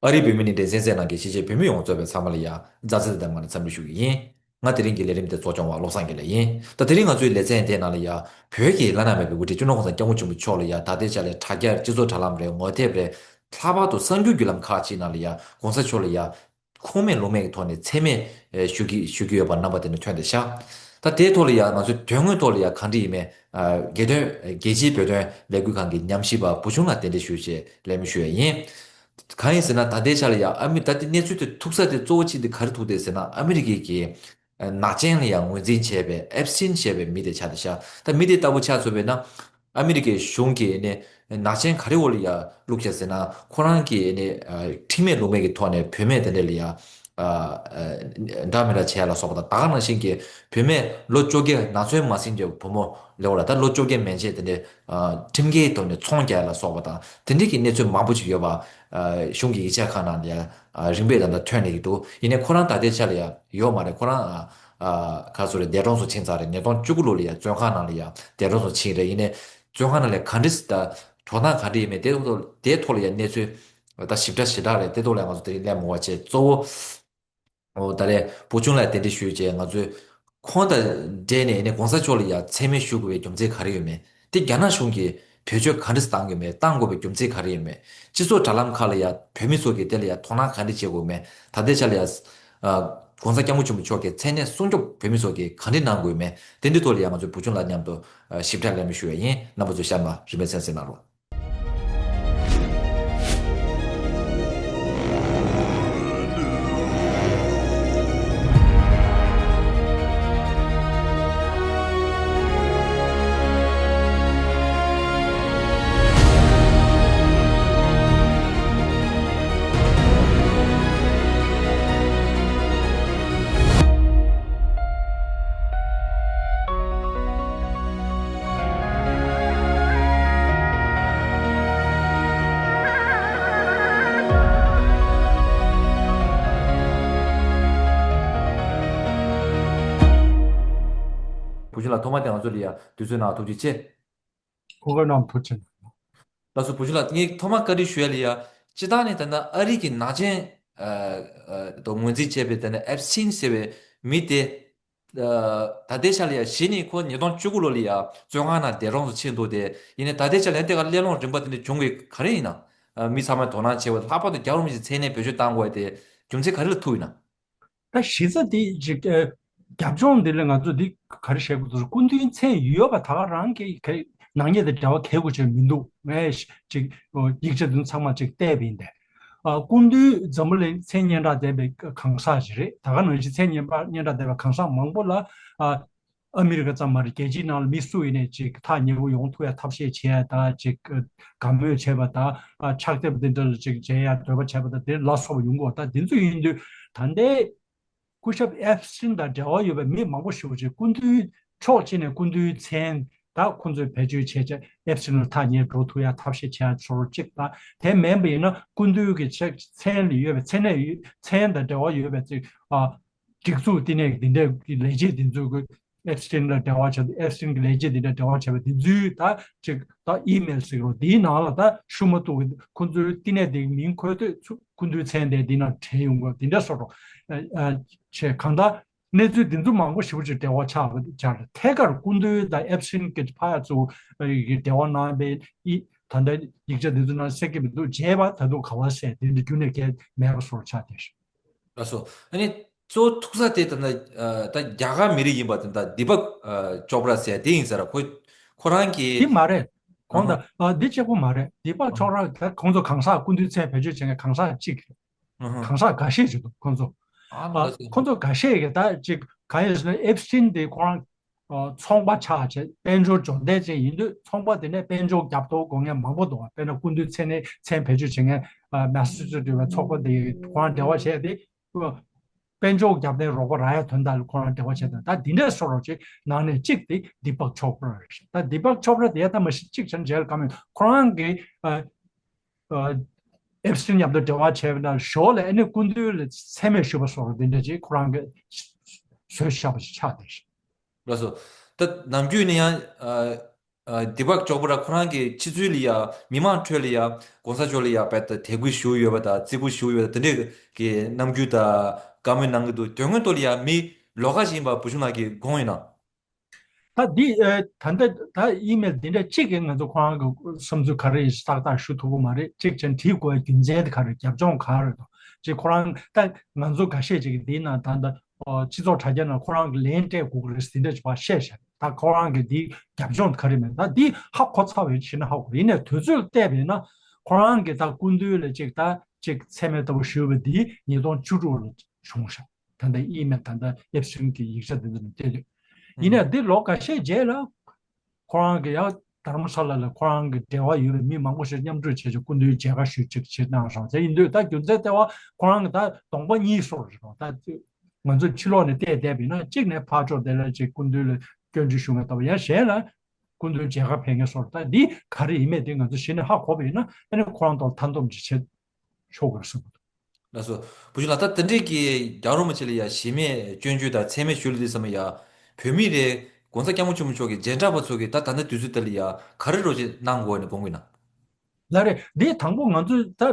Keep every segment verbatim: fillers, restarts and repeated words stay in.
ཨ་རིའི་བོད་མི་ནི་འདྲའི་གསན་གཟིགས་གནང་མཁན་གཞིས་བྱེས་བོད་མི་ཡོངས་གཙོས་པའི་ཚང་མ་ལ་ཡ་མཛའ་བརྩེ་དང་ལྡན་པ་ནས་འཚམས་འདྲི་ཞུ་གི་ཡིན། ང་དེ་རིང་གི་ལས་རིམ་དེ་གཙོ་སྐྱོང་བ་བློ་བཟང་དགེ་ལེགས་ཡིན། ད་དེ་རིང་ང་ཚོའི་ལེ་ཚན་དེའི་ནང་ལ་ཡ་བོད་ཀྱི་བླ་ན་མེད་པའི་དབུ་ཁྲིད་སྤྱི་ནོར་༸གོང་ས་༸སྐྱབས་མགོན་ཆེན་པོ་མཆོག་ལ་ཡ་ད་ལྟའི་ཆ་ལ་དྲ་རྒྱ་སྤྱི་ཚོགས་དྲ་ལམ་རེད། ངོ་དེབ་རེད། ལྷག་པར་དུ་གསར་འགྱུར་བརྒྱུད་ལམ་ཁག་ཅིག་ནང་ལ་ཡ་༸གོང་ས་མཆོག་ལ་ཡ་ཁུངས་མེད་ལུང་མེད་ཀྱི་ཐོག་ནས་མཚན་སྨད་ཞུ་གི་ཞུ་གི་ཡོད་པ་རྣམ་པ་དེ་ནས་ཐོན་བསྡད་ཤག་ད་དེའི་ཐོག་ལ་ཡ་ང་ཚོའི་དོན་དངོས་ཐོག་ལ་ཡ་གང་འདྲ་ཡིན་མིན་ཨ་སྒེར་དོན་རྒྱལ་སྤྱིའི་བོད་དོན་ལས་འགུལ་ཁང་གི་ཉམས་ཞིབ་པ་བུ་ཆུང་ལགས་གདན་འདྲེན་ཞུས་བྱས་ལན་མི་ཞུ་ཡ་ཡིན། གང་ཡིན་ཟེར་ན་ད་ལྟའི་ཆ་ལ་ཡ་ཨ་མི་ད་ལྟའི་གནས་ཚུལ་དེ་ཐུག་ས་དེ་གཙོ་བོ་གཅིག་དེ་ག་རེ་ཐུག་བསྡད་ཟེར་ན་ཨ་མི་རི་ཀའི་གི་ནག་ཅན་ལ་ཡང་ངོས་འཛིན་བྱས་པའི་ཨེབ་སི་ཊིན་ཞེས་པའི་མི་དེ་ཆགས་བསྡད་ཤག་ད་མི་དེ་ལྟ་བུ་ཆ་མཚོན་པས་ན་ཨ་མི་རི་ཀའི་གཞུང་གིས་ནི་ནག་ཅན་ག་རེ་འོག་ལ་ཡ་བླུགས་བྱས་ཟེར་ན་ཁོ་རང་གིས་ནི་ཁྲིམས་མེད་ལུགས་མེད་ཀྱི་ཐོག་ནས་བུད་མེད་དེ་འདྲ་ལ་ཡ་འདྲ་མི་འདྲ་བྱས་ལ་སོགས་པ་དང་ད་ག་ནང་བཞིན་གྱི་བུད་མེད་ལོ་བཅོ་བརྒྱད་ནང་ཚུན་མ་ཟིན་གྱི་བུ་མོ་ལ་འོག་ལ་ད་ལོ་བཅོ་བརྒྱད་མན་ཆད་དེ་འདྲའི་ཁྲིམས་འགལ་ཐོག་ནས་ཚོང་རྒྱག་ལ་སོགས་པ་དང་དེ་འདྲའི་གི་གནས་ཚུལ་མང་པོ་ཅིག་ཡོད་པ་གཞུང་གི་ཡིག་ཆ་ཁག་ནང་ལ་ཡ། རིམ་པས་ད་ལྟ་ཐོན་ནས་ཀྱི་འདུག་ཡིན་ནའི་ཁོ་རང་ད་ལྟའི་ཆ་ལ་ཡང་ཡོད་མ་རེད། ཁོ་རང་ཨ་ཨ་ག་ཚོད་རེད། འདས་གྲོངས་སུ་ཕྱིན་ཚར་རེད། ཉིས་སྟོང་བཅུ་དགུ་ལོ་ལ་ཡང་བཙོན་ཁང་ནང་ལ་ཡང་འདས་གྲོངས་སུ་ཕྱིན་རེད། ཡིན་ནའི་བཙོན་ཁང་ནང་ལ་ག་འདྲ་ད་གྲོགས་དང་ག་འདྲ་ཡིན་མིན་དེ་ཐོག་དེ་ཐོག་ལ་ཡང་གནས་ཚུལ་ད་ཞིབ་ཕྲ་ཞེ་དྲག་རེད། དེ་ཐོག་ལ་ཡང་ང་ཚོ་དེ་རིང་གླེང་མོ་བ་བྱས་གཙོ་བོ་ཨོ་ད་རེད་བུ་ཆུང་ལ་གདན་འདྲེན་ཞུས་བྱས་ང་ཚོས་ཁོང་དང་འབྲེལ་ནས་ནས་གོང་ས་མཆོག་ལ་ཡང་མཚན་སྨད་ཞུ་དགོས་པའི་རྒྱུ་མཚན་ག་རེ་ཡོད་མེད། དེ་རྒྱ་ནག་གཞུང་གིས་བེད་སྤྱོད་ག་འདྲ་བཏང་ཡོད་མེད། བཏང་དགོས་པའི་རྒྱུ་མཚན་ག་རེ་ཡོད་མེད། སྤྱི་ཚོགས་དྲ་ལམ་ཁག་ལ་ཡང་བོད་མི་ཚོ་གིས་དེ་ལ་ཡང་དོ་སྣང་ག་འདྲ་བྱེད་དགོས་མེད། ད་ལྟའི་ཆ་ལ་ཡང་ཨ་གོང་ས་སྐྱབས་མགོན་ཆེན་པོ་མཆོག་གི་མཚན་གནས་སྲུང་སྐྱོབ་བོད་མི་ཚོ་གིས་ག་འདྲ་གནང་དགོས་མེད། དེ་འདྲའི་ཐོག་ལ་ཡང་ང་ཚོས་བུ་ཆུང་ལགས་མཉམ་དུ་ཨ་ཞིབ་ཕྲ་གླེང་མོལ་ཞུ་བ་ཡིན། རྣམ་པ་ཚོས་གཤམ་ལ་རིན་མེད་གསན་གཟིགས་གནང་རོགས། བུ་ཆུང་ལགས་ཐོག་མ་དེ་ང་ཚོ་ལ་ཡ་དུས་ཚོད་གནང་ཐུགས་རྗེ་ཆེ། གོ་སྐབས་གནང་ཐུགས་རྗེ་ཆེ། ལགས་སོ་བུ་ཆུང་ལགས་ངས་ཐོག་མ་བཀའ་འདྲི་ཞུ་ཡ་ལ་ཡ་སྤྱིར་བཏང་ནས་ད་ལྟ་ཨ་རི་གི་ནག་ཅན་ཨ་ཨ་དང་ངོས་འཛིན་བྱས་པའི་ད་ནི་ཨེབ་སི་ཊིན་ཟེར་བའི་མི་དེ། ཨ་ད་ལྟའི་ཆ་ལ་ཡ་གཞི་ནས་ཁོ་ཉིས་སྟོང་བཅུ་དགུ་ལོ་ལ་ཡ་བཙོན་ཁང་ནང་འདས་གྲོངས་སུ་ཕྱིན་འདུག་སྟེ། ཡིན་ནའི་ད་ལྟའི་ཆ་ལ་ཡ་དེ་ག་གླེང་སློང་རིམ་པ་དེ་འདྲ་བྱུང་བའི་ག་རེ་ཡིན་ན། ཨ་མི་ཚང་མས་དོ་སྣང་བྱེད་པ་ལྷག་པར་དུ་རྒྱལ་བ་རིན་པོ་ཆེའི་མཚན་གནས་བེད་སྤྱོད་བཏང་དགོས་དེ་རྒྱུ་མཚན་ག་རེ་ལ་ཐུག་ཡིན་ན། ད་གཞི་རྩ་དེ་ཅིག་ཨ་རྒྱབ་ལྗོངས་འདི་ལ་ང་ཚོ་འདི་ག་རེ་བཤད་དགོས་འདུག་སྐུ་མདུན་མཚན་ཡོད་པ་ད་ག་རང་གི་ག་ནག་ཉེས་དང་འབྲེལ་བ་གལ་དགོས་ཆེད་མི་འདུག་ངས་ཅིག་ཡིག་ཆ་འདི་ཚང་མ་ཅིག་བལྟས་པ་ཡིན་ཏེ། ཨ་སྐུ་མདུན་འཛམ་བུ་གླིང་མཚན་སྙན་གྲགས་ལྡན་པའི་གང་ཟག་ཞིག་རེད། ད་ག་ནང་བཞིན་མཚན་སྙན་པ་སྙན་གྲགས་ལྡན་པའི་གང་ཟག་མང་པོ་ལ་ཨ་ཨ་མི་རི་ཀ་ཙམ་མ་རེད། རྒྱལ་སྤྱིའི་ནང་ལ་མི་སུ་ཡིན་ནའི་ཅིག་ཐག་ཉེ་པོ་ཡོང་ཐུབ་ཡ་ཐབས་ཤེས་བྱེད་ཡ་ད་ཅིག་དགའ་མོས་བྱེད་པ་ད་ཨ་ཕྱག་དེབ་འདི་འདྲ་ལ་ཅིག་མཇལ་ཡ་འདོད་པ་བྱེད་པ་ད་དེ་ལ་སོགས་པ་ཡོང་གི་ཡོད། ད་འདི་ཚོ་ཡིན་དུས་ད་ལྟའི་སྐུ་ཞབས་ཨེབ་སི་ཊིན་དང་འབྲེལ་བ་ཡོད་པའི་མི་མང་པོ་ཞིག་ཅིག་སྐུ་མདུན་ཕྱོགས་གཅིག་ནས་སྐུ་མདུན་མཚན་ད་ཁོང་ཚོས་བེད་སྤྱོད་བྱས་བྱས་ཨེབ་སི་ཊིན་ལ་ཐག་ཉེ་འགྲོ་ཐུབ་ཡ་ཐབས་ཤེས་བྱས་ཚོར་གཅིག་དང་། དེ་མིན་པ་ཡིན་ན་སྐུ་མདུན་གྱི་ཆ་མཚན་ལ་ཡོད་པའི་མཚན་གནས་ཡོད་མཚན་དང་འབྲེལ་བ་ཡོད་པའི་ཅིག་ཨ་སྒྲིག་འཛུགས་བསྟི་གནས་འདི་འདྲའི་ལས་བྱེད་འདི་ཚོས་ཀྱི་ཨེབ་སི་ཊིན་ལ་འབྲེལ་བ་བྱས་ཨེབ་སི་ཊིན་གྱི་ལས་བྱེད་འདི་འདྲ་འབྲེལ་བ་བྱས་པ་འདི་ཚོའི་ད་ཅིག་ད་ཨི་མེལ་ཟེར་རོ་འདིའི་ནང་ལ་ད་ཤུ་མ་གཏོགས་ཁོང་ཚོའི་བསྟི་གནས་འདིའི་མིང་འཁོད་དུས་ཚུ་སྐུ་མདུན་མཚན་དེ་འདི་ནང་བྲིས་ཡོང་དགོས་འདི་འདྲ་སོགས་རོ་ཨ་ཨ་བྱས་གང་ལྟར་གནས་ཚུལ་འདི་ཚོ་མང་པོ་ཞེ་པོ་ཅིག་འབྲེལ་བ་ཆགས་པ་ཆགས་རེད། ཐད་ཀར་སྐུ་མདུན་དང་ཨེབ་སི་ཊིན་གྱི་ཕ་ཡ་ཚོ་གི་འབྲེལ་བ་གནང་བའི་ཨི་ད་ལྟ་ཡིག་ཆ་འདི་ཚོ་ནང་གསལ་གྱི་མི་འདུག་བྱས་པ་ད་དུང་ག་བ་ཟེར་དེ་འདྲ་རྒྱུན་ནས་གལ་མེད་པ་སོགས་ཆགས་བསྡད་ཤག་ལགས་སོ། ཨ་ནི་གཙོ་བོ་ཐུག་ས་དེ་ད་ལྟ་ཨ་ད་རྒྱ་གར་མི་རིགས་ཡིན་པ་དེ་ད་དི་པག་ཨ་ཅོ་པྲ་ཟེར་དེ་ཡིན་ས་ར། ཁོ་ཁོ་རང་གི་དེ་མ་རེད། ཁོང་ད་ཨ་འདི་གཅིག་པོ་མ་རེད། དི་པག་ཅོ་པྲ་ད་ཁོང་ཚོ་གང་ཟག་སྐུ་མདུན་མཚན་བེད་སྤྱོད་བྱེད་མཁན་གང་ཟག་གཅིག་རེད། ཨ་ཧ། གང་ཟག་འགའ་ཤས་ཅིག་འདུག་ཁོང་ཚོ། ཨ་ཨ་ལགས་སོ། ཁོང་ཚོ་འགའ་ཤས་ཀྱིས་ད་ཅིག་གང་ཡིན་ཟེར་ན་ཨེབ་སི་ཊིན་དེ་ཁོ་རང་ཨ་ཚོང་པ་ཆགས་བྱས་དཔལ་འབྱོར་འབྱོར་ལྡན་ཅན་ཡིན་དུས་ཚོང་པ་དེ་ནས་དཔལ་འབྱོར་རྒྱབ་གཏོད་དགོས་མཁན་མང་པོ་འདུག་དཔེར་ན་སྐུ་མདུན་མཚན་ནས་མཚན་བེད་སྤྱོད་བྱེད་མཁན་ཨ་མེ་སི་ཅུ་སེ་ཊི་ཡོད་པའི་ཚོགས་པ་དེ་ཁོ་རང་འབྲེལ་བ་བྱས་ཏེ། དཔལ་འབྱོར་རྒྱབ་རྟེན་རོགས་པ་རག་ཡ་དོན་དག་ལ་ཁོ་རང་འབྲེལ་བ་བྱས་དང་ད་འདི་འདྲས་སོ་རོགས་ཅིག་ནང་ནས་གཅིག་དེ་དི་པག་ཆོབ་ར་རེད། ད་དི་པག་ཆོབ་ར་དེ་ད་མ་གཞི་གཅིག་ཆ་མཇལ་ཀ་མེད་ཁོ་རང་གི་ཨ་ཨ་ཨེབ་སི་ཊིན་མཉམ་དུ་འབྲེལ་བ་བྱས་པ་ན་ཞོར་ལ་ཨ་ནི་སྐུ་མདུན་ལ་མཚན་སྨད་ཞུ་བ་སོགས་འདི་འདྲ་ཅིག་ཁོ་རང་གི་བཟོས་བཞག་པ་ཞིག་ཆགས་བསྡད་ཤག་ལགས་སོ། ད་ནམ་རྒྱུན་ནས་ཡང་ཨ། ཨ། དི་པག་ཅོ་པྲ་ཁོ་རང་གི་ཕྱི་ཚུལ་ལ་ཡ་མི་མང་ཁྲོད་ལ་ཡ་གོང་ས་མཆོག་ལ་ཡ་དཔེ་ད་དད་གུས་ཞུ་ཡོད་པ་དང་བརྩི་བཀུར་ཞུ་ཡོད་པ་དང་དེ་འདྲའི་གི་རྣམ་འགྱུར་དང་བཀའ་མོལ་གནང་གི་འདུག་དོན་དངོས་ཐོག་ལ་ཡ་མི་ལོགས་ཀ་ཞིག་ཡིན་པ་བུ་ཆུང་ལགས་ཀྱིས་དགོངས་ཡོད་ན། ད་འདི་ཨ་ད་ལྟ་ད་ཨི་མེལ་འདི་འདྲ་གཅིག་གིས་ང་ཚོ་ཁོ་རང་གི་བསམ་ཚུལ་ག་རེ་ཡིན་ཏག་ཏག་ཞུ་ཐུབ་ཀྱི་མ་རེད། གཅིག་བྱས་ན་བྲིས་དགོས་རྒྱུ་མཚན་དེ་ག་རེ། རྒྱབ་ལྗོངས་ག་རེ་འདུག་ཅེས་ཁོ་རང་ད་ང་ཚོ་འགའ་ཤས་ཅིག་གིས་འདི་ན་ད་ལྟ་ཨོ་སྤྱི་ཚོགས་དྲ་རྒྱ་ནང་ཁོ་རང་གི་ལན་སྤྲད་དགོས་ཀྱི་རེད་ཟེར་འདྲ་ཅིག་ཕར་བཤད་བཞག་ད་ཁོ་རང་གི་འདི་རྒྱབ་ལྗོངས་ག་རེ་མེད། ད་འདི་ཧ་གོ་ཚར་བའི་ཕྱིར་ན་ཧ་གོ། ཡིན་ནའི་དུས་ཚོད་བལྟས་པས་ན་ཁོ་རང་གི་ད་སྐུ་མདུན་ལ་ཅིག་ད་ཅིག་མཚན་སྨད་ལྟ་བུ་ཞུས་པ་འདི་ཉིས་སྟོང་བཅུ་དྲུག་ལ་བྱུང་ཤག་ད་ལྟ་ཨི་མེལ་ད་ལྟ་ཨེབ་སི་ཊིན་གྱི་ཡིག་ཆ་འདི་ཚོ་ནས་བལྟས་དུས། ཡིན་ནའི་འདི་ལོ་འགའ་ཤས་རྗེས་ལ་ཁོ་རང་གི་ཡང་དྷར་མ་ཤ་ལ་ལ་ཁོ་རང་གི་འབྲེལ་བ་ཡོད་པའི་མི་མང་པོ་ཞིག་མཉམ་འགྲོས་བྱས་ཀྱི་སྐུ་མདུན་མཇལ་ཁ་ཞུས་ཅིག་བྱེད་གནང་སོང་། དེ་ཡིན་དུས་ད་རྒྱུ་མཚན་ལྟེ་བ་ཁོ་རང་གི་ད་གདོང་པ་གཉིས་སོ་རེད་རོ། ད་ང་ཚོ་ཕྱི་ལོགས་ནས་བལྟས་བསྡད་པ་ཡིན་ན་གཅིག་ནས་ཕར་ཕྱོགས་དེ་ལ་ཅིག་སྐུ་མདུན་ལ་སྐྱོན་བརྗོད་ཞུ་མཁན་ལྟ་བུ། ཡང་གཞན་ལ་སྐུ་མདུན་མཇལ་ཁ་ཕེབས་མཁན་སོ་རེད། ད་འདི་ག་རེ་ཡིན་མེད་དེ་ང་ཚོ་གཞི་ནས་ཧ་གོ་བ་ཡིན་ན་ཨ་ནི་ཁོ་རང་ཐོག་མཐའ་འདོམས་ཅིག་བྱེད་ཆོག་གི་རེད་བསམ་གྱི་འདུག་ལགས་སོ། བུ་ཆུང་ལགས། ད་དེ་འདྲས་ཀྱི་རྒྱལ་བ་རིན་པོ་ཆེ་ལ་ཡ་གཞི་མེད་སྐྱོན་བརྗོད་དང་མཚན་སྨད་ཞུ་ལེ་དེ་ཚང་མ་ཡ་བོད་མི་རེད། ༸གོང་ས་༸སྐྱབས་མགོན་ཆེན་པོ་མཆོག་གི་མཇལ་འཕྲད་པ་ཚོ་གིས་ད་ད་ལྟ་དུས་ཚོད་དེ་ལ་ཡ་ག་རེ་རོགས་ཅིག་གནང་དགོས་ནས་དགོངས་ཀྱི་ན། ལགས་རེད། འདི་དང་པོ་ང་ཚོས་ད་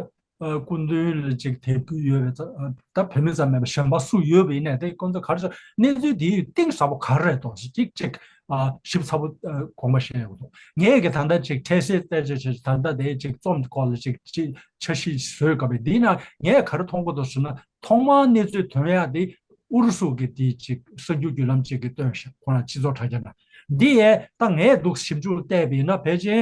སྐུ་མདུན་ལ་ཅིག་དད་གུས་ཡོད་པའི་ད་བོད་མི་ཙམ་མེད་པ་གཞན་པ་སུ་ཡོད་པ་ཡིན་ནའི་དེ་ཁོང་ཚོ་ག་རེ་ཟེར་གནས་ཚུལ་འདི་གཏིང་ཟབ་པོ་ག་རེ་རེད་དོ་ཅིག་ཅིག་ཞིབ་ཚགས་པོ་དགོངས་པ་བཞེས་ཡོད་འདུག་ངས་ཀྱི་ད་ལྟ་ཅིག་འཕྲལ་སེལ་བལྟས་བྱས་བྱས་ད་ལྟ་དེ་ཅིག་རྩོམ་སྐོར་ལ་ཅིག་ཅིག་འཆར་གཞི་བཟོས་སྐབས་འདི་ན་ངས་ག་རེ་མཐོང་གི་འདུག་ཟེར་ན། ཐོག་མར་གནས་ཚུལ་ཐོན་ཡག་དེ་ཨུ་རུ་སུ་གི་དེ་ཅིག་གསར་འགྱུར་བརྒྱུད་ལམ་ཅིག་གིས་བཏོན་ཤག་ཁོ་རང་སྤྱི་ཚོགས་དྲ་རྒྱ་ནང་། འདི་ཡས་ད་ངས་འདུག་ཞིབ་འཇུག་བལྟས་པ་ཡིན་ན་ཕལ་ཆེར་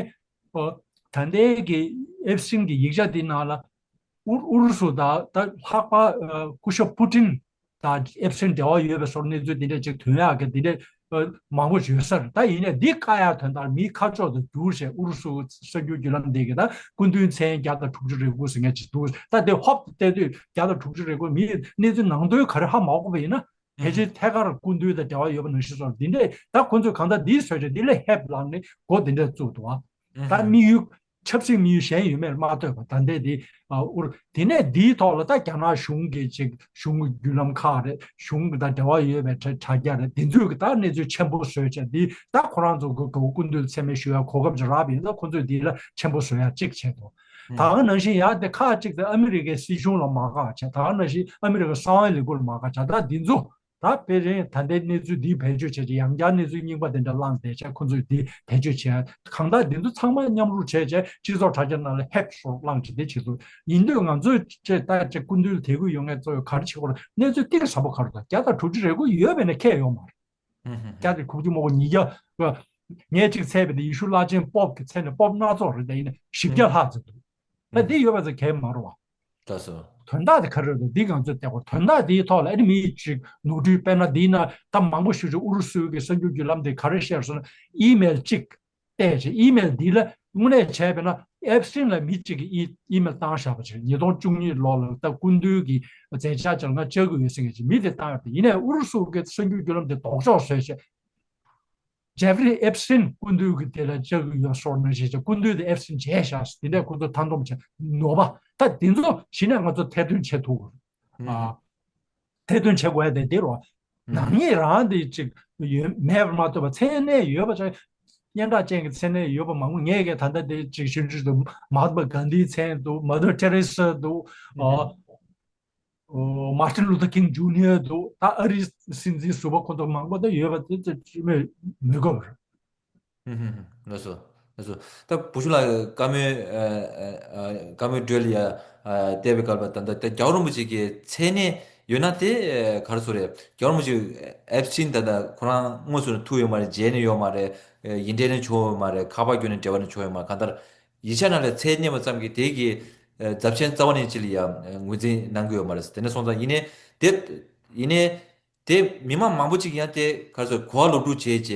ཨོ་ད་ལྟའི་གི་ཨེབ་སི་ཊིན་གི་ཡིག་ཆ་འདི་ནང་ལ་ཨུ་ཨུ་རུ་སུ་དང་ད་ལྷག་པར་ཨ་སྐུ་ཞབས་པུ་ཏིན་དང་ཨེབ་སི་ཊིན་འབྲེལ་བ་ཡོད་པའི་བཟོ་འདྲ་གནས་ཚུལ་འདི་འདྲ་ཅིག་ཐོན་ཡག་གི་འདི་འདྲ་ཨ་མང་པོ་ཡོད་ས་རེད། ད་ཡིན་ནའི་འདི་བཀག་ཡག་དོན་དག་མིའི་ཁ་ཕྱོགས་སུ་བསྒྱུར་བྱས་ཨུ་རུ་སུ་གསར་འགྱུར་བརྒྱུད་ལམ་འདི་གི་ད་སྐུ་མདུན་མཚན་བརྒྱ་དང་དྲུག་ཅུ་རེ་དགུ་ཟེར་མཁན་ཅིག་འདུག་ད་དེ་ཧོབ་ཏེ་བལྟས་དུས་བརྒྱ་དང་དྲུག་ཅུ་རེ་དགུ་མིའི་གནས་ཚུལ་ནང་དོན་ག་རེ་ཧ་མ་གོ་བ་ཡིན་ན། ཕལ་ཆེར་ཐད་ཀར་སྐུ་མདུན་དང་འབྲེལ་བ་ཡོད་པ་ནང་བཞིན་སོང་། འདི་འདྲས་ད་ཁོ་ཚོས་གང་ལྟར་འདིའི་བཟོ་བྱས་འདི་ལ་ཧེབ་ལངས་ནས་འགོ་འདི་འདྲས་བཙུགས་འདུག་ཨ། ད་དམིགས་ཡུལ་ཆབ་སྲིད་དམིགས་ཡུལ་གཞན་ཡོད་མེད་མ་ལྟོས་པར་ད་ལྟའི་འདི་ཨ་ཨུར་དེ་ནས་འདིའི་ཐོག་ལ་ད་རྒྱ་ནག་གཞུང་གི་ཅིག་གཞུང་གི་བརྒྱུད་ལམ་ཁག་རེད། གཞུང་གི་ད་འབྲེལ་བ་ཡོད་པའི་དྲ་དྲ་རྒྱ་རེད། འདི་ཚོས་གི་ད་གནས་ཚུལ་ཆེན་པོ་བཟོས་བྱས་འདི་ད་ཁོ་རང་ཚོ་གི་གོ་སྐུ་མདུན་མཚན་སྨད་ཞུ་ཡ་གོ་སྐབས་ཅིག་རག་པ་ཡིན་ན་ཁོ་ཚོས་འདི་ལ་ཆེན་པོ་བཟོ་ཡ་གཅིག་བྱས་འདུག་ད་ག་ནང་བཞིན་ཡང་དེ་ཁག་ཅིག་དེ་ཨ་མི་རི་ཀའི་སྲིད་གཞུང་ལ་མ་དགའ་བྱས། ད་ག་ནང་བཞིན་ཨ་མི་རི་ཀའི་གསང་བའི་ལས་ཁུངས་ལ་མ་དགའ་བྱས། ད་འདི་ཚོ་ད་དཔེ་རིང་ད་ལྟའི་གནས་ཚུལ་འདི་བེད་སྤྱོད་བྱས་བྱས་ཡང་བསྐྱར་གནས་ཚུལ་རྙིང་པ་དེ་འདྲ་བླངས་བསྡད་བྱས་ཁོ་ཚོས་འདི་བེད་སྤྱོད་བྱས། གང་ལྟར་འདི་ཚོ་ཚང་མ་མཉམ་རུབ་བྱས་བྱས་སྤྱི་ཚོགས་དྲ་རྒྱ་ནང་ལ་ཧེག་སོགས་བླངས་བྱས་འདི་བྱེད་ཚུལ་ཡིན་དུས་ང་ཚོས་ཅེས་ད་ཅེས་སྐུ་མདུན་ལ་དད་གུས་ཡོད་མཁན་ཚོས་ག་རེ་བྱེད་དགོས་རེད། གནས་ཚུལ་གཏིང་ཟབ་པོ་ག་རེ་འདུག་བརྒྱ་དང་དྲུག་ཅུ་རེ་དགུ་ཡོད་པས་ན་ཁྱད་ཡོད་མ་རེད། ཧུམ་ཧུམ་ཧུམ། བརྒྱ་དང་དྲུག་ཅུ་མ་གོ་ཉིས་བརྒྱ། ངས་གཅིག་བཙལ་བ་དེ་ཡེ་ཤུ་བླ་ཆེན་པོབ་ཀྱི་མཚན་ནས་པོབ་སྣ་ཚོགས་རེད། ད་ཡིན་ན་བཞི་བརྒྱ་ལྷག་ཙམ་འདུག་ད་འདི་ཡོད་པ་ཚོ་གལ་མ་རུང་བ། ལགས་སོ། དོན་དག་དེ་ག་རེ་རེད་འདི་ང་ཚོས་བལྟས་པ་དོན་དག་འདིའི་ཐོག་ལ་ཨ་ནི་མི་གཅིག་ནོར་འཁྲུལ་དཔེར་ན་འདི་ན་ད་མང་པོ་ཞིག་ཅིག་ཨུ་རུ་སུའི་གི་གསར་འགྱུར་བརྒྱུད་ལམ་དེ་ག་རེ་བཤད་སོང་ན་ཨི་མེལ་གཅིག་བལྟས་བྱས་ཨི་མེལ་འདི་ལ་དངོས་གནས་བྱས་པས་ན་ཨེབ་སི་ཊིན་ལ་མི་གཅིག་གིས་ཨི་ཨི་མེལ་བཏང་བཞག་པ་ཅིག་ཉིས་སྟོང་བཅུ་གཉིས་ལོ་ལ་ད་སྐུ་མདུན་གྱི་མཛད་འཆར་ཅིག་ལ་ང་བཅར་གི་ཡོད་ཟེར་མཁན་ཅིག་མི་དེ་བཏང་ཡོད་པ་ཡིན་ནའི་ཨུ་རུ་སུ་གི་གསར་འགྱུར་བརྒྱུད་ལམ་དེ་ལྡོག་ཕྱོགས་བཟོས་བྱས། ཇེ་ཕི་རི་ཨེབ་སི་ཊིན་སྐུ་མདུན་གྱི་དེ་ལ་བཅར་གྱི་ཡོད་སོགས་ནང་བཞིན་བྱས་སྐུ་མདུན་དེ་ཨེབ་སི་ཊིན་མཇལ་བཞག་དེ་འདྲས་ཁོ་ཚོ་མཐའ་འདོམས་བྱས་ནོར་བ་ད་དེ་ཚོ་གཞི་ནས་ང་ཚོ་ཐེར་འདོན་བྱེད་ཐུབ་དགོས། ཨ། ཐེར་འདོན་བྱེད་དགོས་ཡ་དེ་འདི་རོ། ནག་ཉེས་རང་དེ་ཅིག་ཡོད་མེད་པར་མ་ལྟོས་པར་མཚན་གནས་ཡོད་པ་ཅིག་སྙན་གྲགས་ཅན་གྱི་མཚན་གནས་ཡོད་པ་མང་པོ་ངས་ཀྱང་ད་ལྟ་དེ་ཅིག་ཞིབ་འཇུག་ཏུ་མ་ཧཱ་ཏ་མ་གྷན་དྷིའི་མཚན་འདུག་མ་དར་ཏེ་རེ་ས་འདུག་ཨ། མར་ཏིན་ལུ་ཐར་ཀིང་ཇུ་ནི་ཡར་འདུག་ད་ཨ་རིའི་སྲིད་འཛིན་ཟུར་པ་ཁོ་ཚོ་མང་པོ་ད་ཡོད་པ་དེ་ཚོ་ཅི་མོས་མི་དགོས་པར། ཧུམ་ཧུམ་ཧུམ། ལགས་སོ། ལགས་སོ། ད་བུ་ཆུང་ལགས་བཀའ་མོལ་ཨ་ཨ་བཀའ་མོལ་འགྲོས་ལ་ཡ་ཨ་བལྟས་པའི་སྐབས་ལ་ད་ལྟ་ད་རྒྱལ་བ་རིན་པོ་ཆེ་གི་མཚན་གནས་ཡོད་ན་དེ་ག་རེ་ཟེར་རེད། རྒྱལ་བ་རིན་པོ་ཆེ་ཨེབ་སི་ཊིན་ད་ལྟ་ཁོ་རང་དངོས་སུ་ནས་ཐུག་ཡོད་མ་རེད། མཇལ་ནས་ཡོད་མ་རེད། ཡིག་འབྲེལ་ནས་བྱུང་ཡོད་མ་རེད། ཁ་པར་བརྒྱུད་ནས་འབྲེལ་བ་ནས་བྱུང་ཡོད་མ་རེད། གང་ལྟར་ཡིག་ཆ་ནང་ལ་མཚན་གནས་པ་ཙམ་གྱིས་དེ་གི་ཨ་རྫབ་ཆེན་རྩ་བ་ནས་ཅི་ལ་ཡང་ངོས་འཛིན་གནང་གི་ཡོད་མ་རེད། དེ་འདྲ་སོང་ཙང་ཡིན་ནའི་དེ་ཡིན་ནའི་དེ་མི་མང་མང་པོ་ཅིག་ཡང་དེ་ག་རེ་ཟེར་གོ་བ་ལོག་སྒྲུབ་བྱས་རྗེས་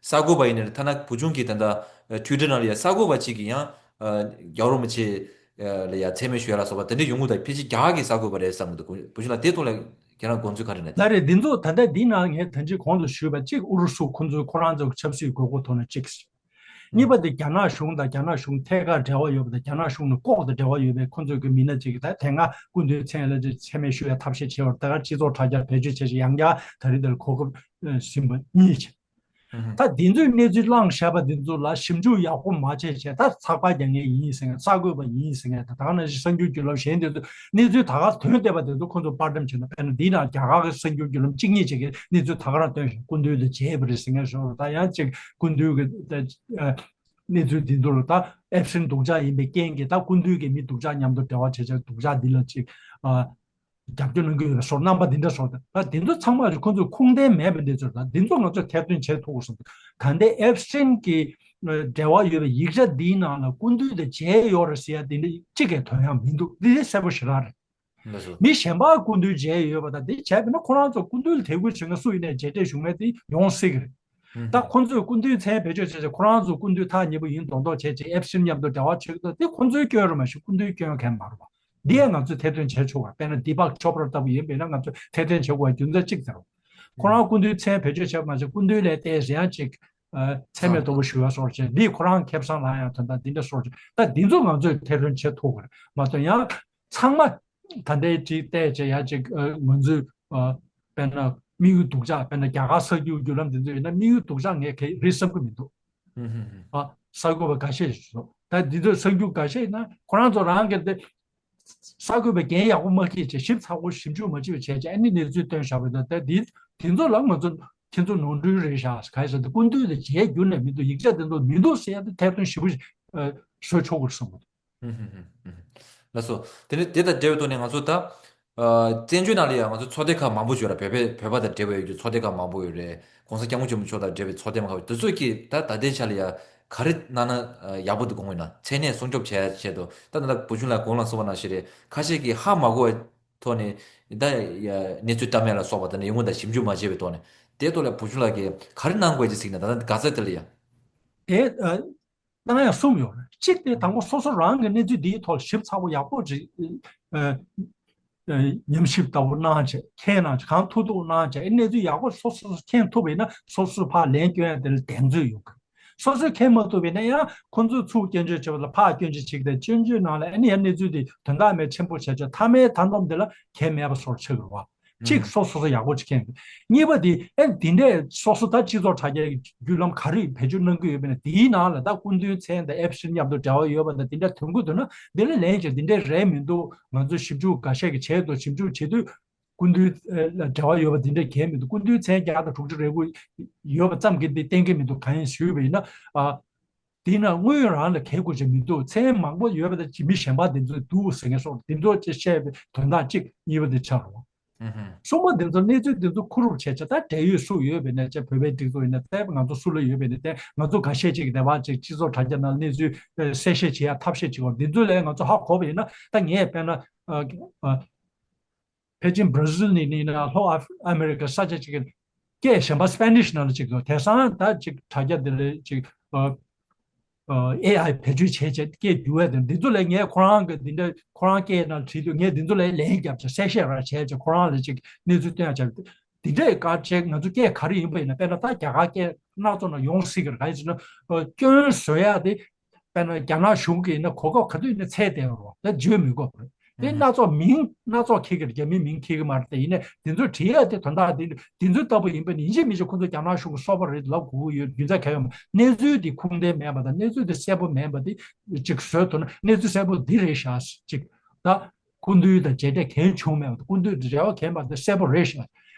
གསར་འགོད་པ་ཡིན་ནའི་ཐ་ན་བུ་ཆུང་གིས་ད་ལྟ་ཨ་ཊུའི་ཊར་ནང་ལ་ཡང་གསར་འགོད་པ་ཅིག་གིས་ཡང་ཨ་རྒྱལ་བ་རིན་པོ་ཆེ་ལ་ཡང་མཚན་སྨད་ཞུ་ཡ་ལ་སོགས་པ་དེ་འདྲ་ཡོང་གི་འདུག་ཕལ་ཆེར་རྒྱ་གར་གྱི་གསར་འགོད་པ་རེད་བསམ་གི་འདུག་བུ་ཆུང་ལགས་དེ་ཐོག་ལ་ཁྱེད་རང་དགོངས་ཚུལ་ག་རེ་ན། ལགས་རེད། འདི་ཚོ་ད་ལྟ་འདི་ནང་ངས་ད་ཅི་གོང་དུ་ཞུས་པ་གཅིག་ཨུ་རུ་སུ་ཁོ་ཚོས་ཁོ་རང་ཚོ་གི་ཆབ་སྲིད་དགོས་མཁོ་ཐོག་ནས་གཅིག་གཉིས་པ་དེ་རྒྱ་ནག་གཞུང་དང་རྒྱ་ནག་གཞུང་ཐད་ཀར་འབྲེལ་བ་ཡོད་པ་དང་རྒྱ་ནག་གཞུང་ནས་ལྐོག་ཏུ་འབྲེལ་བ་ཡོད་པའི་ཁོ་ཚོ་གི་མི་སྣ་ཅིག་གིས་ད་དེ་སྔ་སྐུ་མདུན་མཚན་ལ་མཚན་སྨད་ཞུ་བའི་ཐབས་ཤེས་བྱས་པར་ད་ག་སྤྱི་ཚོགས་དྲ་རྒྱར་བེད་སྤྱོད་བྱས་ཤིང་ཡང་བསྐྱར་ད་རེས་འདིར་གོ་སྐབས་ཟིན་པ་གཉིས་བྱས། ད་འདི་ཚོའི་གནས་ཚུལ་བླངས་བཞག་པ་འདི་ཚོ་ལ་ཞིབ་འཇུག་ཡག་པོ་མ་བྱས་བྱས། ད་ཚགས་པར་རྒྱག་མཁན་ཡིན་ཟེར་མཁན། གསར་འགོད་པ་ཡིན་ཟེར་མཁན། ད་ག་ནང་བཞིན་གསར་འགྱུར་བརྒྱུད་ལམ་གཞན་དེ་ཚོ་གནས་ཚུལ་ད་ག་ཐོན་བསྡད་པ་དེ་ཚོ་ཁོ་ཚོ་པར་འགྲེམས་བྱས་ན། དཔེར་ན་འདི་ནང་རྒྱ་གར་གྱི་གསར་འགྱུར་བརྒྱུད་ལམ་གཅིག་གཉིས་ཅིག་གིས་གནས་ཚུལ་ད་ག་རང་བཏོན་བཞག། སྐུ་མདུན་དང་མཇལ་བ་རེད་ཟེར་མཁན་ཞོར། ད་ཡང་ཅིག་སྐུ་མདུན་གྱི་ད་གནས་ཚུལ་འདི་ཚོ་ལ་ད་ཨེབ་སི་ཊིན་སྡུག་ཅག་ཡིན་པའི་རྐྱེན་གྱིས་ད་སྐུ་མདུན་གྱི་མི་སྡུག་ཅག་མཉམ་དུ་འབྲེལ་བ་བྱས་བྱས། སྡུག་ཅག་འདི་ལ་ཅིག་ཨ། རྒྱབ་སྐྱོར་གནང་གི་ཡོད་པའི་བཟོ་རྣམ་པ་འདི་འདྲ་བཟོ། ད་འདི་ཚོ་ཚང་མ་རེད། ཁོང་ཚོས་ཁུངས་ལྡན་མེད་པ་འདི་ཚོ་རེད། ད་འདི་ཚོ་ང་ཚོས་ཐེར་འདོན་བྱེད་ཐུབ་དགོས་བསམ་འདུག། ད་ལྟའི་ཨེབ་སི་ཊིན་གྱི་འབྲེལ་བ་ཡོད་པའི་ཡིག་ཆ་འདིའི་ནང་ལ་སྐུ་མདུན་དང་མཇལ་ཡོད་རེད་ཟེར་ཡ་འདི་འདྲ་གཅིག་གིས་ཐོན་ཡ་མི་འདུག། འདི་གསལ་པོ་ཞེ་དྲག་རེད། ལགས་སོ། མི་གཞན་པ་སྐུ་མདུན་མཇལ་ཡོད་པ་དང་འདི་བྱས་པས་ན། ཁོ་རང་ཚོ་སྐུ་མདུན་ལ་དད་གུས་བྱེད་མཁན་སུ་ཡིན་ནའི་མཇལ་འཕྲད་ཞུ་མཁན་དེ་ཡོང་སྲིད་ཀྱི་རེད། ད་ཁོ་ཚོས་སྐུ་མདུན་མཚན་བེད་སྤྱོད་བྱས་བྱས། ཁོ་རང་ཚོ་སྐུ་མདུན་ཐག་ཉེ་པོ་ཡིན་མདོག་མདོག་བྱས་བྱས། ཨེབ་སི་ཊིན་མཉམ་དུ་འབྲེལ་བ་བྱེད་ཀྱི་འདུག། དེ་ཁོ་ཚོའི་སྐྱོན་རེད་མ་གཞི་སྐུ་མདུན་སྐྱོན་གང་ཡང་མ་རེད་པ། འདི་ཡང་ང་ཚོས་ཐེར་འདོན་བྱས་ཆོག་པ། དཔེར་ན་དི་པག་ཅོ་པྲ་ལྟ་བུ་ཡིན་པས་ན་ང་ཚོས་ཐེར་འདོན་བྱེད་དགོས་པའི་རྒྱུ་མཚན་གཅིག་དེ་རེད། ཁོ་རང་སྐུ་མདུན་མཚན་བེད་སྤྱོད་བྱས་པ་མ་ཟད་སྐུ་མདུན་ལས་ཏོག་ཙམ་ཡང་ཅིག་ཨ། མཚན་སྨད་དོད་པོ་ཞུ་བ་སོགས་བྱས། འདིས་ཁོ་རང་ཁེ་བཟང་ལ་ཡང་དོན་དག་འདི་འདྲ་སོགས་བྱས། ད་འདི་ཚོ་ང་ཚོས་ཐེར་འདོན་བྱེད་ཐུབ་ཀྱི་རེད་མ་གཏོགས། ཡང་ཚང་མ་ད་ལྟའི་ཅིག་བལྟས་བྱས་ཡ་ཅིག་ཨ། ང་ཚོས་ཨ། དཔེར་ན་དམིགས་ཡུལ་སྡུག་ཅག། དཔེར་ན་རྒྱ་གར་གསར་འགྱུར་བརྒྱུད་ལམ་འདི་ཚོ་ཡིན་ན་དམིགས་ཡུལ་སྡུག་ཅག་ངས་ག་རེ་བསམ་གྱི་མི་འདུག། ཨ། གསར་འགོད་པ་འགའ་ཤས་ཤིག་སོང་། ད་འདི་ཚོས་གསར་འགྱུར་འགའ་ཤས་ཡིན་ན་ཁོ་རང་ཚོ་རང་གི་དེ་གསར་འགོད་པས་འགན་ཡག་པོ་མ་འཁྱེར་བྱས། ཞིབ་ཚགས་པོ་ཞིབ་འཇུག་མ་བྱས་པ་བྱས་བྱས། ཨ་ནི་གནས་ཚུལ་བཏོན་བཞག་པ་དང་། ད་འདི་དེ་ཚོ་ལ་ང་ཚོ་ཁྱེད་ཚོ་ནོར་འཁྲུལ་རེད་ཤག་ག་རེ་ཟེར་ཏེ། སྐུ་མདུན་དང་མཇལ་རྒྱུ་ནས་མི་འདུག། ཡིག་ཆ་དེ་ཚོ་མི་འདུག་ཟེར་ཡ་དེ་ཐེར་འདོན་ཞིབ་པོ་ཞིག་ཨ། བཟོ་ཆོག་གི་རེད་བསམ་གྱི་འདུག། ལགས་སོ། དེ་ནས་དེ་དང་འབྲེལ་བའི་ཐོག་ནས་ང་ཚོ་ད་ཨ། བཙན་བྱོལ་ནང་ལ་ཡང་ང་ཚོ་ཚོགས་སྡེ་ཁག་མང་པོ་ཡོད་ར། བོད་པའི་བོད་པ་དང་འབྲེལ་བའི་ཚོགས་སྡེ་ཁག་མང་པོ་ཡོད་རེད། ༸གོང་ས་༸སྐྱབས་མགོན་ཆེན་པོ་མཆོག་དང་འབྲེལ་བའི་ཚོགས་སྡེ་མང་པོ་ཡོད། དེ་ཚོས་ཀྱིས་ད་ད་ལྟའི་ཆ་ལ་ཡ་ག་རེ་གནང་ན་ཡག་པོ་འདུག་དགོངས་ཡོད་ན། མཚན་གནས་སྲུང་སྐྱོབ་བྱེད་ཆེད་དུ། ད་ད་ལྟ་བུ་ཆུང་ལགས་གོང་ལ་གསུངས་པ་ནང་བཞིན་རེད། ཁ་ཤས་ཀྱིས་ཧ་མ་གོ་བའི་ཐོག་ནས་ད་ཡ་གནས་ཚུལ་བཀྲམ་ཡ་ལ་སོགས་པ་དེ་འདྲ་ཡོང་གི། ད་ཞིབ་འཇུག་མ་བྱས་པའི་ཐོག་ནས། དེའི་ཐོག་ལ་བུ་ཆུང་ལགས་ཀྱིས་ག་རེ་གནང་དགོས་ཀྱི་ཟེར་ན། ད་ད་ག་ཚད་དེ་ལ་ཡ། དེ་ཨ། གནང་ཡ་གསུམ་ཡོད་རེད། གཅིག་དེ་དང་པོ་སོ་སོ་རང་གི་གནས་ཚུལ་འདིའི་ཐོག་ཞིབ་ཚགས་པོ་ཡག་པོ་ཅིག་ཨ། ཨ། ཉམས་ཞིབ་ལྟ་བུ་གནང་བྱས། མཁྱེན་གནང་བྱས། གང་ཐུབ་ཐུབ་གནང་བྱས། གནས་ཚུལ་ཡག་པོ་སོ་སོ་སོ་མཁྱེན་ཐུབ་པ་ཡིན་ན་སོ་སོས་ཕར་ལན་སྐྱོན་ཡ་དེ་ལ་གདེང་ཚོད་ཡོང་གི། སོ་སོས་མཁྱེན་མ་ཐུབ་པ་ཡིན་ན་ཡང་ཁོ་ཚོས་ཚུར་སྐྱོན་བརྗོད་བྱེད་པ་ལ་ཕར་སྐྱོན་བརྗོད་བྱེད་ཀྱི། དེ་སྐྱོན་བརྗོད་ནང་ལ་ཨ་ནི་ཡང་གནས་ཚུལ་དེ་དོན་དག་མེད་ཆེན་པོ་བྱས་བྱས། མཐའ་མའི་མཐའ་སྡོམ་དེ་ལ་གལ་མེད་པ་བཟོ་འདྲ་ཆགས་ཀྱི་རེད་པ། གཅིག་སོ་སོ་སོ་ཡག་པོ་ཅིག་མཁྱེན་དགོས། གཉིས་པ་དེ་ཨེ་འདི་འདྲས་སོ་སོ་ད་སྤྱི་ཚོགས་དྲ་རྒྱའི་བརྒྱུད་ལམ་ག་རེ་བེད་སྤྱོད་གནང་གི་ཡོད་པ་ཡིན་ན། དེའི་ནང་ལ་ད་སྐུ་མདུན་མཚན་དང་ཨེབ་སི་ཊིན་མཉམ་དུ་འབྲེལ་བ་ཡོད་པ་དང་དེ་འདྲ་ཐོན་གྱི་འདུག་ན། འདི་ལ་ལན་བྱས། འདི་འདྲས་རེད་མི་འདུག། ང་ཚོ་ཞིབ་འཇུག་འགའ་ཤས་ཀྱི་བྱས་འདུག། ཞིབ་འཇུག་བྱེད་དུས་སྐུ་མདུན་ལ་འབྲེལ་བ་ཡོད་པ་འདི་འདྲས་གང་ཡང་མི་འདུག། སྐུ་མདུན་མཚན་བརྒྱ་དང་དྲུག་ཅུ་རེ་དགུ་ཡོད་པ་ཙམ་གྱིས་འདི་གཏན་འཁེལ་མི་འདུག། གང་ཡིན་ཞུས་པ་ཡིན་ན། ཨ། དེས་ན་དངུལ་རང་ལ་གལ་དགོས་ཀྱི་མི་འདུག། མཚན་མང་པོ་ཡོད་པ་དང་མི་གཞན་པ་འདི་ཚོས་འདུག་ཟེར་མཁན་སོགས། འདི་ཚོ་ཅིག་བཤད་པའི་དོན་དག་གཅིག། གཉིས་པ་འདི་ཆགས་རེད་པ། གསུམ་པ་འདི་ཚོ་གནས་ཚུལ་འདི་ཚོ་མཁོ་སྒྲུབ་བྱས་བྱས། ད་འབྲེལ་ཡོད་སུ་ཡོད་པ་ཡིན་ན། ཅིག་བོད་པའི་སྒྲིག་འཛུགས་ཡིན་ན། ད་ང་ཚོ་སུ་ལ་ཡོད་པ་ཡིན་ན། ད་ང་ཚོ་འགའ་ཤས་ཅིག་གིས་དེ་བ་ཅིག་སྤྱི་ཚོགས་དྲ་རྒྱ་ནང་གནས་ཚུལ་གསལ་བཤད་བྱེད་ཡ་ཐབས་ཤེས་བྱེད་དགོས། འདི་ཚོ་ལ་ང་ཚོ་ཧ་གོ་བ་ཡིན་ན། ད་ངས་དཔེར་ན་ཨ། ཨ། ཕལ་ཆེར་བྷར་ཟིལ་ནས་ནི་ལྷོ་ཨ་ཨ་མེ་རི་ཀ་ས་ཆ་ཅིག་གི་སྐད་གཞན་པ་སྤེ་ནིཤ་ནང་ལ་ཅིག་འདུག། དེང་སང་ད་ཅིག་དྲ་རྒྱ་འདི་ལ་ཅིག་ཨ་ཨ་ཨེ་ཨའི་བེད་སྤྱོད་བྱས་བྱས་སྐད་བསྒྱུར་བ་དེ། འདི་ཚོ་ལ་ངས་ཁོ་རང་གི་འདི་འདྲ་ཁོ་རང་སྐད་ནང་བྲིས་དུས་ངས་འདི་ཚོ་ལ་ལན་རྒྱབ་བྱས། གསལ་བཤད་ར་བྱས་བྱས། ཁོ་རང་ལ་ཅིག་གནས་ཚུལ་སྟོན་ཡ་བྱས། འདི་འདྲའི་སྐད་ཆ་ང་ཚོ་སྐད་ག་རེ་ཡིན་པ་ཡིན་ན། དཔེར་ན་ད་རྒྱ་གར་སྐད་སྣ་ཚོགས་ནང་ཡོང་སྲིད་ཀྱི་རེད། གང་ཡིན་ཟེར་ན་ཨ་སྐྱོན་བཟོ་ཡ་དེ། དཔེར་ན་རྒྱ་ནག་གཞུང་གིས་ཡིན་ན་གོ་སྐབས་ག་དུས་ཡིན་ན་འཚོལ་བསྡད་ཡོད་རེད་པ། ད་བརྗོད་མི་དགོས་པ་རེད། དེ་སྣ་ཚོགས་མིང་སྣ་ཚོགས་འཁྱེར་གྱི་རེད། རྒྱ་མིའི་མིང་འཁྱེར་གྱི་མ་རེད། དེ་ཡིན་ནའི་དེ་ཚོ་བྲིས་ཡ་དེ་དོན་དག་དེ་དེ་ཚོ་ལྟ་བུ་ཡིན་པ་ནི། ཡིན་གཅིག་མིན་གཅིག་ཁོ་ཚོ་རྒྱ་ནག་གཞུང་གི་སོ་པ་རེད་ལབ་དགོས་ཀྱི་ཡོད་རྒྱུ་མཚན་གང་ཡང་མེད། གནས་ཚུལ་དེ་ཁུངས་ལྡན་མེད་པ་དང་། གནས་ཚུལ་དེ་གསལ་པོ་མེད་པ་དེ་ཅིག་བཟོས་ཐུབ་ན། གནས་ཚུལ་གསལ་པོ་འདི་རེད་ཤག། ཅིག་ད་སྐུ་མདུན་དང་མཇལ་འཕྲད་གང་བྱུང་མེད་པ་དང་། སྐུ་མདུན་དང་འབྲེལ་བ་གང་ཡིན་པ་དེ་གསལ་པོ་རེད་ཤག།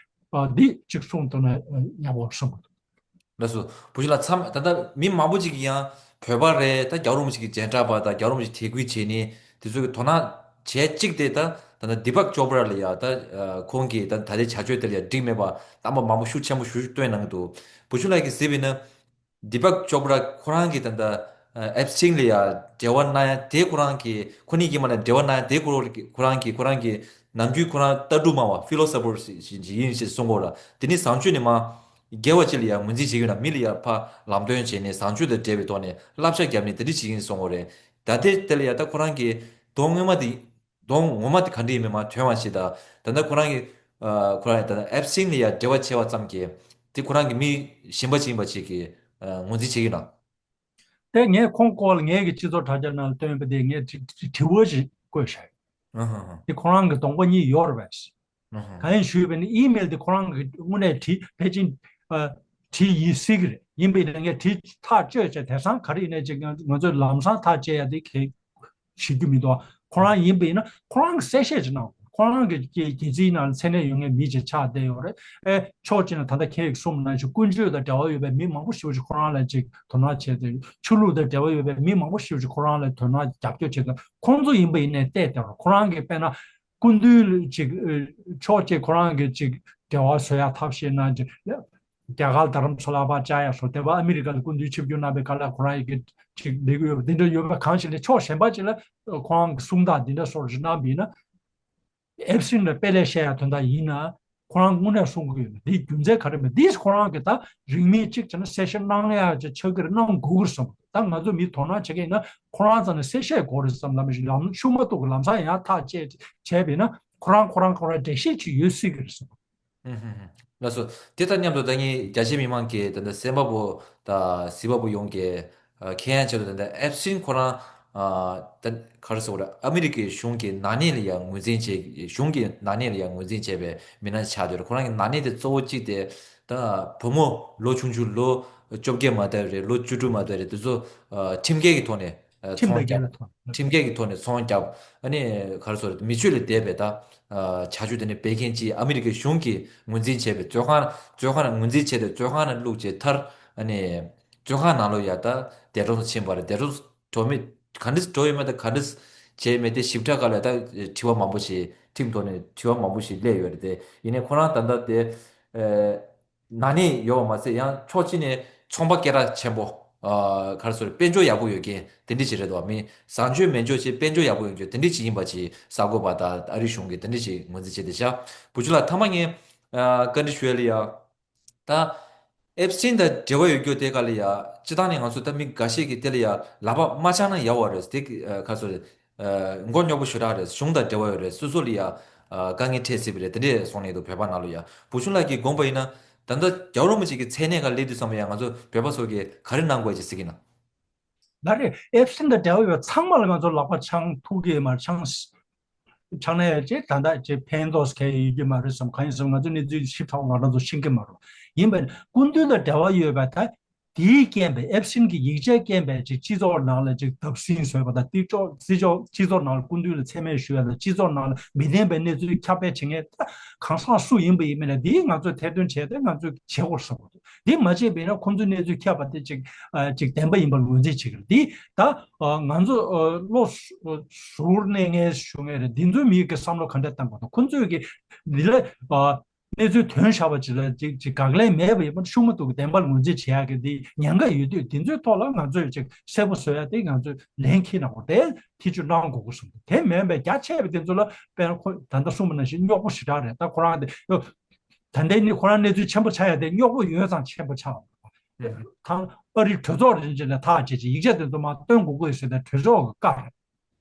ཨ། འདི་ཅིག་གསུངས་ཐུབ་ན་ཡག་པོ་བསམ་གྱི་འདུག། ལགས་སོ། བུ་ཆུང་ལགས། མཚམས་ད་ལྟ་མི་མང་པོ་ཅིག་གིས་ཡང་བོད་པ་རེད། ད་རྒྱལ་བ་རིན་པོ་ཆེ་གི་མཇལ་འཕྲད་པ་དང་རྒྱལ་བ་རིན་པོ་ཆེ་དད་གུས་བྱེད་མཁན་དེ་ཚོ་གི་དོ་སྣང་བྱེད་གཅིག་དེ། ད་ད་ལྟ་དི་པག་ཅོ་པྲ་ལ་ཡ་ད་ཁོང་གིས་ད་ད་ལྟའི་བྱ་སྤྱོད་དེ་ལ་ཡ་འགྲིག་མེད་པ་རྣམ་པ་མང་པོ་ཤུགས་ཆེན་པོ་ཞུ་སྟོན་གནང་གི་འདུག། བུ་ཆུང་ལགས་ཀྱིས་གཟིགས་པ་ཡིན་ན། དི་པག་ཅོ་པྲ་ཁོ་རང་གིས་ད་ལྟ་ཨེབ་སི་ཊིན་ལ་ཡ་འབྲེལ་བ་གནང་ཡ་དེ་ཁོ་རང་གིས། ཁོ་གཉིས་ཀྱི་བར་ལ་འབྲེལ་བ་གནང་ཡ་དེ་ཁོ་རང་གིས། ཁོ་རང་གིས་ནམ་རྒྱུན་ཁོ་རང་ལྟ་གྲུབ་སྨྲ་བ་ཕི་ལོ་སོ་ཕར་ཞིག་ཡིན་ཞེས་གསུང་གི་ཡོད་ར། དེ་ནི་བཟང་སྤྱོད་ནས་མར་དགེ་བ་ཅིག་ལ་ཡ་ངོས་འཛིན་བྱེད་ཀྱི་ཡོད་ན། མི་ལ་ཡ་ཕར་ལམ་སྟོན་བྱས་ནས་བཟང་སྤྱོད་དང་འབྲེལ་བའི་ཐོག་ནས་བསླབ་བྱ་བརྒྱབ་ནས་དེ་འདྲ་བྱེད་ཀྱི་ཡིན་གསུང་གི་ཡོད་རེད། ད་ལྟའི་དེ་ལ་ཡ་ད་ཁོ་རང་གིས་གདོང་སྔོན་མ་དེ། གདོང་ངོ་མ་དེ་ག་འདྲ་ཡིན་མིན་མར་ཐོན་པ་ཞིག་དང་། ད་ལྟ་ཁོ་རང་གིས་ཨ་ཁོ་རང་ད་ལྟ་ཨེབ་སི་ཊིན་ལ་ཡ་འབྲེལ་བ་བྱས་པ་ཙམ་གྱིས་དེ་ཁོ་རང་གི་མི་གཞན་པ་ཅིག་ཡིན་པ་ཅིག་གིས་ཨ་ངོས་འཛིན་བྱེད་ཀྱི་ཡོད་ན། དེ་ངས་ཁོང་སྐོར་ལ་ངས་ཀྱི་སྤྱི་ཚོགས་དྲ་རྒྱ་ནང་ལ་བཏོན་པ་དེ་ངས་དྲི་དྲི་བ་ཞིག་བཀོད་བཞག་ཡོད། ཨ་ཧ་ཧ། དེ་ཁོ་རང་གི་གདོང་པ་གཉིས་ཡོད་རེད་པས། ཨ་ཧ། གང་ཡིན་ཞུས་པ་ཡིན་ན། ཨི་མེལ་དེ་ཁོ་རང་གིས་དངོས་གནས་བྲིས། ཕལ་ཆེར་ཨ་ བྲིས་ཡིན་སྲིད་ཀྱི་རེད། ཡིན་པས་ན་ངས་བྲིས་ཐག་གཅོད་བྱས། དེང་སང་ག་རེ་ཡིན་ནའི་ཅིག་ང་ང་ཚོས་ལམ་སང་ཐག་བཅད་ཡ་དེ་གལ་ཞིག་རྒྱུ་མི་འདུག་ཁོ་རང་ཡིན་པས་ན་ཁོ་རང་གིས་གསལ་བཤད་ཅིག་གནང་། ཁོ་རང་གི་རྒྱལ་རྒྱལ་སྤྱིའི་ནང་ལ་མཚན་གནས་ཡོད་མཁན་མི་ཅིག་ཆགས་བསྡད་ཡོད་རེད། ཨེ་ཕྱོགས་གཅིག་ནས་ད་ལྟ་ཁྱེད་ཀྱིས་གསུངས་ནང་བཞིན་ཀུན་སྤྱོད་དང་འབྲེལ་བ་ཡོད་པའི་མི་མང་པོ་ཞིག་ཅིག་ཁོ་རང་ལ་ཅིག་དོ་སྣང་བྱས་ཏེ། ཆོས་ལུགས་དང་འབྲེལ་བ་ཡོད་པའི་མི་མང་པོ་ཞིག་ཅིག་ཁོ་རང་ལ་དོ་སྣང་རྒྱབ་སྐྱོར་བྱེད་དང་། ཁོང་ཚོ་ཡིན་པ་ཡིན་ནའི་བལྟས་བསྡད་རོགས། ཁོ་རང་གིས་དཔེར་ན་སྐུ་མདུན་ལ་ཅིག་ཨེ་ཕྱོགས་གཅིག་ཁོ་རང་གིས་ཅིག་འབྲེལ་བ་བཟོ་ཡ་ཐབས་ཤེས་གནང་ཅིག་རྒྱ་གར་རྡ་རམ་ས་ལ་ཕར་བཅར་ཡ་སོགས། དེ་བར་ཨ་མི་རི་ཀ་ལ་སྐུ་མདུན་ཆིབས་བསྒྱུར་གནང་པའི་སྐབས་ལ་ཁོ་རང་ཡི་གེ་ཅིག་ལས་ཀྱི་ཡོད་པ་འདི་འདྲ་ཡོད་པ་གང་ཞིག་ལས། ཕྱོགས་གཞན་པ་ཅིག་ལ་ཁོ་རང་གི་གསུང་སྟངས་འདི་འདྲ་སོགས་ཅིག་གནང་པ་ཡིན་ན། ཨེབ་སིན་ལ་དཔེ་ལས་བཤད་ཡ་དོན་དག་ཡིན་ན། ཁོ་རང་དངོས་གནས་གསུང་གི་ཡོད་ན་འདིའི་རྒྱུ་མཚན་ག་རེ་མེད། འདིས་ཁོ་རང་གི་ད་རིང་མིན་གཅིག་བྱས་ན་གསལ་བཤད་གནང་ཡ་ཅིག་ཆགས་ཀྱི་རེད། གནང་དགོས་ཀྱི་རེད་བསམ། ད་ང་ཚོ་མི་དོ་སྣང་བྱེད་མཁན་ཡིན་ན་ཁོ་རང་རྩ་ནས་གསལ་བཤད་དགོས་རེད་བསམ། ལམ་ཤུགས་མ་གཏོགས་ཀྱི་ལམ་སང་ཡང་ཐག་བཅད་བྱས་པ་ཡིན་ན་ཁོ་རང་ཁོ་རང་ཁོ་རང་འགྲེལ་བཤད་ཅིག་ཡོད་སྲིད་ཀྱི་རེད་བསམ། ཧུམ་ཧུམ་ཧུམ། ལགས་སོ། དེ་དང་མཉམ་དུ་ད་ངས་རྒྱ་ཆེ་མི་མང་གི་ད་ལྟ་གསན་པ་པོ་དང་གཟིགས་པ་པོ་ཡོངས་ཀྱི་ཨ་མཁྱེན་ཡ་ཆེད་དུ་ད་ལྟ་ཨེབ་སིན་ཁོ་རང་ཨ་ད་ག་རེ་ཟེར་དགོས་རེད། ཨ་མི་རི་ཀའི་གཞུང་གི་ནག་ཉེས་ལ་ཡང་ངོས་འཛིན་བྱེད། གཞུང་གི་ནག་ཉེས་ལ་ཡང་ངོས་འཛིན་བྱས་པའི་མི་སྣ་ཆགས་བསྡད་རེད། ཁོ་རང་གི་ནག་ཉེས་དེ་གཙོ་བོ་གཅིག་དེ་ད་བུ་མོ་ལོ་ཆུང་ཆུང་ལོ་བཅོ་བརྒྱད་མ་ཐག་རེད། ལོ་བཅུ་དྲུག་མ་ཐག་རེད། དེ་ཚོ་ཨ་ཁྲིམས་འགལ་གྱི་ཐོག་ནས་ཨ་ཁྲིམས་ཚོང་དང་འགལ་བརྒྱབ། བའི་ཐོག་ནས། ཁྲིམས་འགལ་གྱི་ཐོག་ནས་ཚོང་བརྒྱབ། ཨ་ནི་ག་རེ་ཟེར་དགོས་རེད། མི་སྤྱོད་ལས་འདས་པའི་ད་ཨ་བྱ་སྤྱོད་དེ་འདྲ་སྤེལ་མཁན་ཅིག་ཨ་མི་རི་ཀའི་གཞུང་གིས་ངོས་འཛིན་བྱས་པའི་བཙོན་ཁང་། བཙོན་ཁང་ནང་ངོས་འཛིན་བྱས་ཏེ་བཙོན་ཁང་ནང་བླུགས་བྱས་མཐར་ཨ་ནི་བཙོན་ཁང་ནང་ལོགས་ཡ་ད་འདས་གྲོངས་སུ་ཕྱིན་པ་རེད། འདས་གྲོངས་སུ་འགྲོ་མི་ག་འདྲས་འགྲོ་ཡོད་མེད་དང་ག་འདྲས་བྱས་མེད་དེ་ཞིབ་ཕྲ་སྒང་ལ་ད་དྲི་བ་མང་པོ་ཞིག་ཁྲིམས་ཐོག་ནས་དྲི་བ་མང་པོ་ཞིག་སླེབས་ཡོད་རེད་དེ། ཡིན་ནའི་ཁོ་རང་ད་ལྟ་དེ་ཨ་ནག་ཉེས་ཡོད་པ་མ་ཟད་ཡང་ཕྱོགས་གཅིག་ནས་ཚོང་པ་སྐད་གྲགས་ཆེན་པོ། ཨ་ག་རེ་ཟེར། དཔལ་འབྱོར་ཡག་པོ་ཡོད་མཁན་དེ་འདྲས་ཅིག་རེད་དོ། མི་བཟང་སྤྱོད་མན་ཆོད་ཅིག་དཔལ་འབྱོར་ཡག་པོ་ཡོད་མཁན་དེ་འདྲས་ཅིག་ཡིན་པ་ཅིག་གསར་འགོད་པ་དང་ཨ་རིའི་གཞུང་གིས་དེ་འདྲས་ཅིག་ངོས་འཛིན་བྱས་བསྡད་ཤག་བུ་ཆུང་ལགས། མཐའ་མ་ངས་ཨ་བཀའ་འདྲི་ཞུ་ཡ་ལ་ཡ། ད་ཨེབ་སིན་དང་འབྲེལ་བ་ཡོད་རྒྱུ་དེ་ག་ལ་ཡ། སྤྱིར་བཏང་ནས་ང་ཚོ་ད་མི་འགའ་ཤས་ཀྱིས་དེ་ལ་ཡ་ལག་པ་མ་འཆང་ན་ཡག་པ་རེད། དེ་ག་ཚོད་རེད། མགོ་རྙོག་པོ་ཞེ་དྲག་རེད། གཞུང་དང་འབྲེལ་བ་ཡོད་རེད། སོ་སོ་ལ་ཡ་དཀའ་ངལ་འཕྲད་སྲིད་པ་རེད། དེ་འདྲས་གསུངས་ནས་འདུག་བོད་པ་ནང་ལ་ཡ། བུ་ཆུང་ལགས་ཀྱིས་དགོངས་པ་ཡིན་ན་ད་ལྟ་རྒྱལ་བ་རིན་པོ་ཆེ་གི་མཚན་གནས་སྒང་སླེབས་དུས་ཙམ་པ་ཡ་ང་ཚོ་བོད་པ་ཚོ་གིས་ག་རེ་གནང་དགོས་ཅེས་ཟེར་གྱི་ན། ད་རེས་ཨེབ་སིན་དང་འབྲེལ་བ་ཡོད་པ་ཚང་མ་ལ་ང་ཚོ་ལག་པ་འཆང་ཐུབ་ཀྱི་མ་རེད། འཆང་འཆང་ན་ཡང་ཅིག་ད་ལྟ་ཅིག་ཕན་ཐོགས་གང་ཡང་ཡོད་ཀྱི་མ་རེད་བསམ། གང་ཡིན་ཟེར་ན་ང་ཚོ་གནས་ཚུལ་ཞིབ་ཕྲ་བ་ང་རང་ཚོ་ཤེས་ཀྱི་མ་རེད། ཡིན་པས་སྐུ་མདུན་དང་འབྲེལ་བ་ཡོད་པ་ད་དེའི་རྐྱེན་པས། ཨེབ་སིན་གྱི་ཡིག་ཆའི་རྐྱེན་པས་ཅིག་སྤྱི་ཚོགས་ནང་ལ་ཅིག་བརྡབ་གསིག་བཟོས་པ་དང་། སྤྱི་ཚོགས་སྤྱི་ཚོགས་སྤྱི་ཚོགས་ནང་ལ་སྐུ་མདུན་ལ་མཚན་སྨད་ཞུ་ཡ་དང་། སྤྱི་ཚོགས་ནང་ལ་མི་བདེན་པའི་གནས་ཚུལ་ཁྱབ་སྤེལ་བྱེད་མཁན་ད་གང་ཟག་སུ་ཡིན་པ་ཡིན་མིན་ལ་འདིའི་ང་ཚོས་ཐེར་འདོན་བྱས་ཏེ་ང་ཚོས་བྱེད་དགོས་བསམ་གྱི་འདུག་འདི་མ་བྱས་པ་ཡིན་ན་ཁོང་ཚོའི་གནས་ཚུལ་ཁྱབ་པ་དེ་ཅིག་ཨ་ཅིག་བདེན་པ་ཡིན་པར་ངོས་འཛིན་བྱེད་ཀྱི་རེད། འདི་ད་ཨ་ང་ཚོ་ཨ་བློ་ཟུར་གནས་ངས་ཞུ་ངེས་རེད། འདི་ཚོའི་མིའི་གི་བསམ་བློ་ག་འདྲ་བཏང་དགོས་འདུག་ཁོང་ཚོས་གི་འདི་ལ་ཨ་གནས་ཚུལ་ཐོན་བཞག་པ་ཅིག་ལ་ཅིག་ཅིག་དགག་ལན་མེད་པ་ཡིན་པ་ཤུགས་མ་གཏོགས་གི་བདེན་པར་ངོས་འཛིན་བྱེད་ཡག་གི་འདི་ཉེན་ཁ་ཡོད་དུས། འདི་ཚོའི་ཐོག་ལ་ང་ཚོས་ཅིག་གསལ་པོ་བཟོ་ཡག་དེ་ང་ཚོས་ལན་འཁྱེར་ན་གོ་དེ་ཐེ་བྱུས་གནང་དགོས་ཀྱི་བསམ་འདུག་དེ་མིན་པའི་རྒྱ་ཆེ་བའི་དེ་ཚོ་ལ་དཔེར་ན་ཁོ་ད་ལྟ་གསུངས་པ་ནང་བཞིན་རྙོག་པོ་ཞེ་དྲག་རེད། ད་ཁོ་རང་དེ་ད་ལྟའི་ནི་ཁོ་རང་གནས་ཚུལ་ཆེན་པོ་ཆགས་ཡ་དེ་རྙོག་པོ་ཡོད་ཙང་ཆེན་པོ་ཆགས། ད་ཨ་རིའི་གྲོས་ཚོགས་རིམ་བྱོན་ལ་ཐག་བཅད་ཅིང་ཡིག་ཆ་དེ་ཚོ་མར་སྟོན་དགོས་ཀྱི་ཟེར་ཏེ་གྲོས་ཚོགས་ཀྱི་བཀའ་རེད།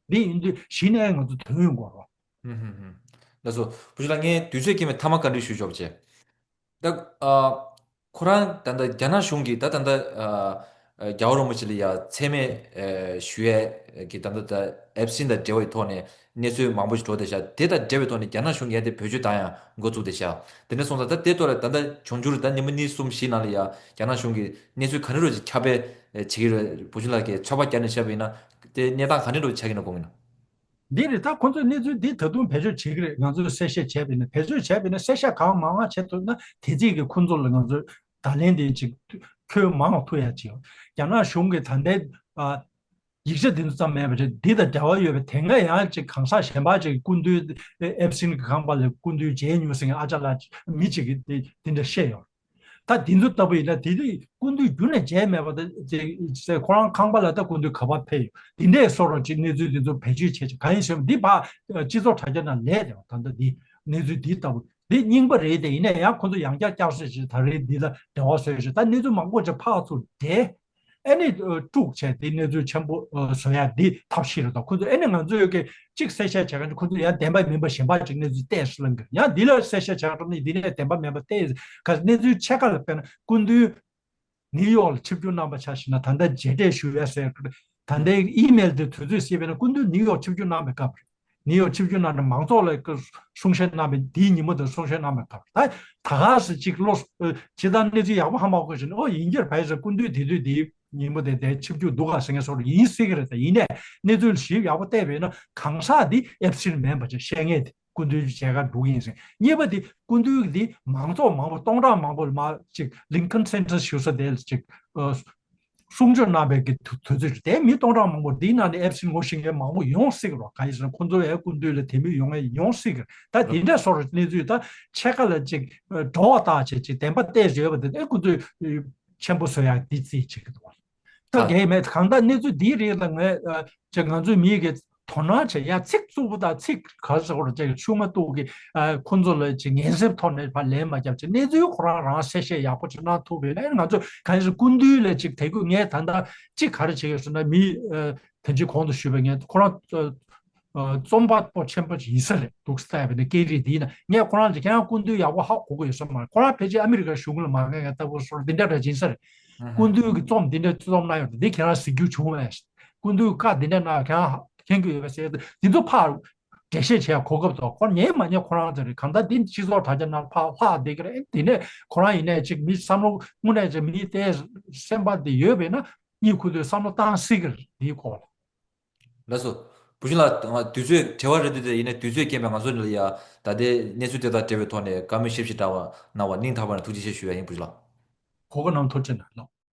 འདི་ཡིན་དུས་གཞི་ནས་ང་ཚོ་དོན་ཡོང་དགོས་རོགས། ཧུམ་ཧུམ་ཧུམ། ལགས་སོ། བུ་ཆུང་ལགས། ངས་དུས་ཚོད་ཀྱིས་མི་མཐའ་མ་བཀའ་འདྲི་ཞུ་ཆོག་པ་བྱས། ད་ཨ་ཁོ་རང་ད་ལྟ་རྒྱ་ནག་གཞུང་གིས་ད་ད་ལྟ་ཨ་རྒྱལ་བ་རིན་པོ་ཆེ་ལ་ཡ་མཚན་སྨད་ཨ་ཞུ་ཡས་ཀྱི་ད་ལྟ་ད་ཨེབ་སིན་དང་འབྲེལ་བའི་ཐོག་ནས་གནས་ཚུལ་མང་པོ་ཞིག་འགྲོ་བསྡད་ཤག་དེ་དང་འབྲེལ་བའི་ཐོག་ནས་རྒྱ་ནག་གཞུང་གིས་ཡ་དེ་བེད་སྤྱོད་བཏང་ཡ་འགོ་བཙུགས་བསྡད་ཤག་དེ་འདྲ་སོང་ཙང་ད་དེ་ཐོག་ལ་ད་ལྟ་འབྱུང་འགྱུར་ད་ཉི་མ་གཉིས་གསུམ་བཞི་ནང་ལ་ཡ་རྒྱ་ནག་གཞུང་གིས་གནས་ཚུལ་ག་འདྲ་རོ་ཅིག་ཁྱབ་སྤེལ་བྱེད་ཀྱི་རེད། བུ་ཆུང་ལགས་ཀྱིས་ཚོད་དཔག་བརྒྱབ་ནས་བཤད་པ་ཡིན་ན་དེ་གནས་སྟངས་ག་འདྲ་རོ་ཆགས་ཀྱི་ན་དགོངས་ཀྱི་ན། འདི་རེད། ད་ཁོང་ཚོས་གནས་ཚུལ་འདི་ད་དུང་བེད་སྤྱོད་བྱེད་ཀྱི་རེད། ང་ཚོས་གསལ་བཤད་བྱས་པ་ཡིན་ན། བེད་སྤྱོད་བྱས་པ་ཡིན་ན་གསལ་བཤད་གང་མང་མང་བྱེད་ཐུབ་ན་དེ་རྗེས་ཀྱི་ཁོང་ཚོ་ལ་ང་ཚོས་བརྡ་ལན་དེ་ཅིག་ཁྱོན་མང་བ་ཐུབ་ཡ་བྱེད་ཡོད། རྒྱ་ནག་གཞུང་གིས་ད་ལྟའི་ཨ་ཡིག་ཆ་འདི་ཚོ་ཙམ་མེད་པ་རེད། འདི་དང་འབྲེལ་བ་ཡོད་པའི་དེ་སྔ་ཡང་ཅིག་གང་ཟག་གཞན་པ་ཅིག་སྐུ་མདུན་ཨེབ་སིན་གྱི་ཁང་པ་ལ་སྐུ་མདུན་མཇལ་མྱོང་ཟེར་མཁན་ཨ་ཅག་ལགས་མི་ཅིག་གིས་དེ་དེ་འདྲ་བཤད་ཡོད། ད་དེ་ཚོ་ལྟ་བུ་ཡིན་ན་དེ་དུས་སྐུ་མདུན་རྒྱུན་ནས་མཇལ་མེད་པ་དང་ཅིག་ཟེར། ཁོ་རང་ཁང་པ་ལ་ད་སྐུ་མདུན་ག་པར་ཕེབས་ཡོད། དེ་འདྲའི་བཟོ་འདྲ་ཅིག་གནས་ཚུལ་དེ་ཚོ་བེད་སྤྱོད་བྱས་ཅིག་གང་ཡིན་ཟེར་ན་འདི་ཕར་སྤྱི་ཚོགས་དྲ་རྒྱ་ནང་ལས་དེ་བ་ད་ལྟ་འདི་གནས་ཚུལ་འདི་ལྟ་བུ་འདི་རྙིང་པ་རེད་དེ། ཡིན་ན་ཡང་ཁོ་ཚོ་ཡང་བསྐྱར་བསྐྱར་གསོ་བྱས་ད་རེས་འདི་ལ་འབྲེལ་བ་བཟོས་བྱས་ད་གནས་ཚུལ་མང་པོ་ཅིག་ཕར་ཚུར་འབྲེལ། ཨ་ནི་དཀྲུགས་བྱས་དེ་གནས་ཚུལ་ཆེན་པོ་བཟོ་ཡ་འདི་ཐབས་ཤེས་རེད་དོ། ཁོ་ཚོས་ཨ་ནི་ང་ཚོས་ཀྱི་གཅིག་གསལ་བཤད་བྱས་ཁ་ཁོ་ཚོས་ཡང་བདེན་པ་མིན་པ་གཞན་པ་ཅིག་གནས་ཚུལ་བལྟས་སུ་བླང་གི། ཡང་འདི་ལ་གསལ་བཤད་བྱས་ཁ་ནི་འདི་ནས་བདེན་པ་མིན་པ་བལྟས་ག་གནས་ཚུལ་ཕྱེད་ཀ་ལ་དཔེར་ན་སྐུ་མདུན་ནིའུ་ཡོག་ལ་ཆིབས་བསྒྱུར་གནང་པ་ཆ་བཞག་ན་ད་ལྟ་མཇལ་འཕྲད་ཞུ་ཡ་ཟེར། ད་ལྟའི་ཨི་མེལ་དེ་དུས་ཚོད་བཤད་པས་ན་སྐུ་མདུན་ནིའུ་ཡོག་ཆིབས་བསྒྱུར་གནང་པའི་སྐབས་རེད། ནིའུ་ཡོག་ཆིབས་བསྒྱུར་གནང་ནས་མང་ཚོགས་ལ་གསུང་བཤད་གནང་བའི་དེའི་ཉིན་མོ་དེ་གསུང་བཤད་གནང་བའི་སྐབས་ད་ད་ག་སེ་ཅིག་བློ་ཇི་ལྟར་གནས་ཚུལ་ཡག་པོ་ཧ་མ་གོ་བཞིན་ཨོ་ཡིན་གྱི་རེད། ཕ་ཡི་སེ་སྐུ་མདུན་དེ་དུས་དེའི་ཉིན་མོ་དེ་དེ་ཆིབས་བསྒྱུར་འདུག་ག་ཟེར་མཁན་སོགས་ཡིན་སྲིད་ཀྱི་རེད། ད་ཡིན་ནའི་གནས་ཚུལ་ཞིབ་ཡག་པོ་བལྟས་པས་ན་གང་ཟག་འདི་ཨེབ་སིན་མིན་པ་ཅིག་བཤད་མཁན་དེ། སྐུ་མདུན་མཇལ་ཁ་འགྲོ་གི་ཡིན་ཟེར། གཉིས་པ་དེ་སྐུ་མདུན་དེ་མང་ཚོགས་མང་པོ་སྟོང་ཕྲག་མང་པོ་ལ་མ་ཅིག་ལིན་ཁན་སེན་ཊར་ཞུ་ས་དེ་ཅིག་གསུང་ཆོས་གནང་བའི་གི་དུས་དུས་ཚོད་དེ་མི་སྟོང་ཕྲག་མང་པོ་འདིའི་ནང་ནས་ཨེབ་སིན་ངོ་ཤེས་མཁན་མང་པོ་ཡོང་སྲིད་ཀྱི་རེད། ག་ཡིན་ཟེར་ན་ཁོ་ཚོ་ཡང་སྐུ་མདུན་ལ་དད་མོས་ཡོང་ཡང་ཡོང་སྲིད་ཀྱི་རེད། ད་དེ་འདྲ་སོགས་ཀྱི་གནས་ཚུལ་ད་ཕྱེད་ཀ་ལ་ཅིག་འགྲོ་བ་ལྟ་བྱས་ཅིག་བདེན་པ་བལྟས་ཡོད་པ་དེ་ཨེ་སྐུ་མདུན་ཆེན་པོ་བཟོ་ཡག་འདི་རྩིས་བྱེད་ཀྱི་འདུག་བ། ད་གལ་མེད་གང་ལྟར་གནས་ཚུལ་འདིའི་རིགས་ལ་ངས་ཅིག་ང་ཚོའི་མིའི་གི་དོ་སྣང་བྱས་ཡ་ཚིག་རྩུབ་པོ་དང་ཚིག་ག་རེ་ཟེར་དགོས་རེད་ཅིག་ཆུ་མ་གཏུག་གི་ཁོ་ཚོ་ལ་ཅིག་ངན་སེམས་ཐོག་ནས་ཕར་ལན་མ་བརྒྱབ་ཅིག་གནས་ཚུལ་ཁོ་རང་རང་གསལ་བཤད་ཡག་པོ་ཅིག་གནང་ཐུབ་པས་ན་ང་ཚོ་གང་ཡིན་སྐུ་མདུན་ལ་ཅིག་དད་གུས་ངས་ད་ལྟ་ཅིག་ག་རེ་བྱེད་ཡོད་ཟེར་ན་མི་ད་ཅིག་གོང་དུ་ཞུས་པའི་ངས་ཁོ་རང་རྩོམ་པ་པོ་ཆེན་པོ་ཅིག་ཡིན་ས་རེད་འདུག་ས་ལྟ་བས་ན་སྐད་རིགས་འདིའི་ནང་ངས་ཁོ་རང་ཅིག་ཁྱེད་རང་སྐུ་མདུན་ཡག་པོ་ཧ་གོ་གི་ཡོད་ས་མ་རེད། ཁོ་རང་ཕལ་ཆེར་ཨ་མི་རི་ཀའི་གཞུང་ལ་མ་དགའ་མཁན་ལྟ་བུ་སོགས་འདི་འདྲ་འདྲ་ཅིག་ཡིན་ས་རེད། སྐུ་མདུན་གྱི་རྩོམ་འདི་འདྲ་རྩོམ་གནང་ཡོད་འདི་ཁྱེད་རང་གཟིགས་རྒྱུ་བྱུང་བས། སྐུ་མདུན་བཀའ་འདི་འདྲ་གནང་ཁྱེད་རང་མཁྱེན་གྱི་ཡོད་པས་ཟེར་འདི་ཚོ་ཕར་འགྲེལ་བཤད་བྱས་གོ་སྐབས་དང་ཁོ་ཉན་མ་ཉན་ཁོ་རང་ཚོ་རེད། གང་ལྟར་འདི་སྤྱི་ཚོགས་དྲ་རྒྱ་ནང་ཕར་ལྷག་བསྡད་ཀྱི་རེད། འདི་ནས་ཁོ་རང་ཡིན་ནའི་ཅིག་མི་བསམ་བློ་དངོས་གནས་ཅིག་མི་དེ་སེམས་པ་འདི་ཡོད་པས་ན་གཉིད་ཁུག་དུས་བསམ་བློ་བཏང་སྲིད་ཀྱི་རེད་འདིའི་སྐོར་ལ། ལགས་སོ། བུ་ཆུང་ལགས་དུས་ཚོད་བྲེལ་བ་རེད་འདུག་དེ་ཡིན་ནའི་དུས་ཚོད་རྐྱེན་པས་ང་ཚོ་ནི་ལ་ཡ་ད་ལྟའི་གནས་ཚུལ་དེ་དང་འབྲེལ་བའི་ཐོག་ནས་བཀའ་མོལ་ཞིབ་ཞིབ་དྲ་བ་གནང་བ་སྙིང་ཐག་པ་ནས་ཐུགས་རྗེ་ཆེ་ཞུ་ཡ་ཡིན་བུ་ཆུང་ལགས། གོ་སྐབས་གནང་ཐུགས་རྗེ་གནང་ལགས།